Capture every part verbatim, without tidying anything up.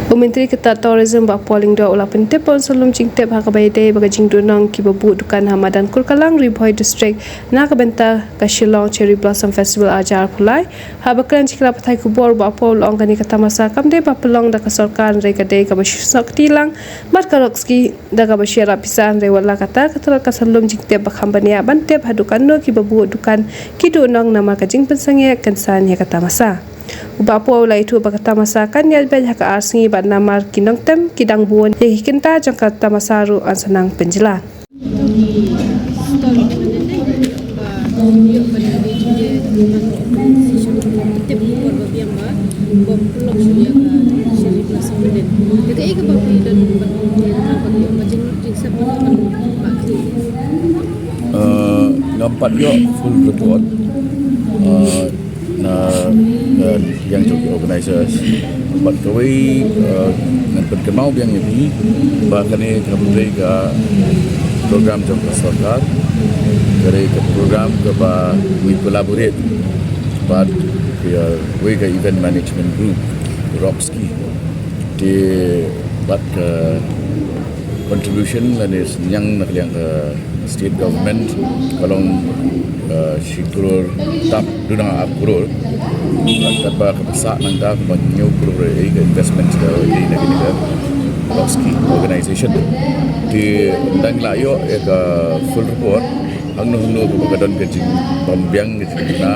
U Myntri ka Tourism Bah Paul Lyngdoh u la pyntip ba un sa lum jingtip ha kaba ïadei bad ka jingduhnong kiba buh dukan ha madan Kurkalang, Ri Bhoi District na ka bynta ka Shillong Cherry Blossom Festival ar hajar arphew lai. Haba kren sha ki lad pathai khubor, u Bah Paul u la ong kane ka tamasa kam dei ba pynlong da ka sorkar, hynrei ka dei kaba shu snoh kti lang bad ka Roxy da kaba shu ïarap pisa, hynrei wat la katta, ka tlot ka sa lum jingtip ba kham bniah ban tip haduh katno kiba buh dukan ki duhnong namar ka jingpynsangeh kynsan ïa ka tamasa. U Bah Paul u la ïathuh ba ka tamasa kan ïaid beit ha ka ar sngi bad namar ki nongtem ki dang bun, ïa ki kynta jong ka tamasa ruh yn sa nang pynjlan. Uh, ngam pat ïoh full report, uh, na, na liang jong ki organizers. Bad kawei, uh, ngan pynkynmaw biang ïa phi ba kane ka dei ka program jong ka sorkar, ka dei ka program kaba ngi collaborate bad kawei ka event management group, Roxy. Te bad ka contribution lane synñiang na ka liang ka state government ka long, uh, shi klur tang duna ar klur. Katba ka pisa nangta kaba hynñiew klur ïa ka investment ka ïa na kane ka Roxy organization. Te ynda ngi la ïoh ïa ka full report, hangno hangno kaba ka don ka jingbym biang ka jingkyrkhu,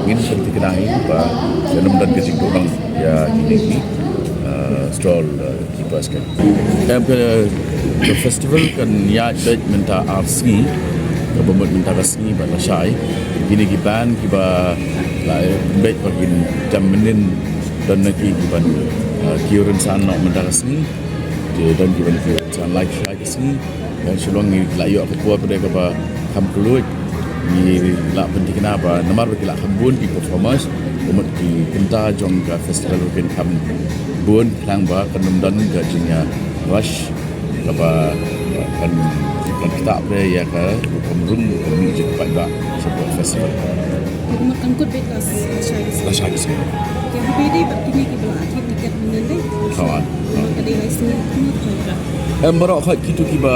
ngin pynthikna hi ba kan ym don ka jingduhnong ïa kine ki, uh, stall, uh, keepers kan. Em, ka, ka festival kan ïaid beit mynta ar sngi, kaba mut mynta ka sngi bad lashai. Kine ki band kiba la beit ba kin jam mynnin, don na ki kiban, uh, kiew rynsan noh mynta ka sngi. Te don kiban kiew rynsan lai shai ka sngi. Ïa shu long ngi la ïoh ka por pat kaba kham kylluid. Ngi la pynthikna ba namar ba ki la kham bun ki performers, ka mut ki kynta jong ka festival kin kham bun khnang ba kan ym don ka jingïa rush kaba kan, kan ktah pat ïa ka rukom rung ka mih jong ka paidbah sha ka festival. Ka mut kan kut beit lashai ka sngi. Lashai ka sngi. Ka haba ïadei bad kine kiba la thied tiket mynnin dei? Ka wan. Ka dei lai sngi kumno ka? Em, baroh khoit kito kiba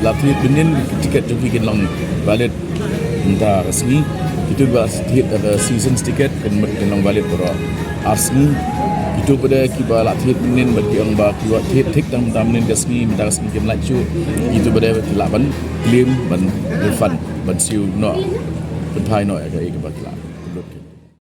la thied mynnin, tiket jong ki kin long valid mynta ka sngi. Kito kiba thied da ka seasons ticket kan mut kin long valid baroh ar sngi. Kito pat kiba la thied mynnin bad ki ong ba ki wan thied thik tang mynta mynnin ka sngi, mynta ka sngi kim lait shuh. Kito pat ki lah ban claim, ban refund, ban siew noh, pynphai noh ïa kaei kaba ki la pynlut.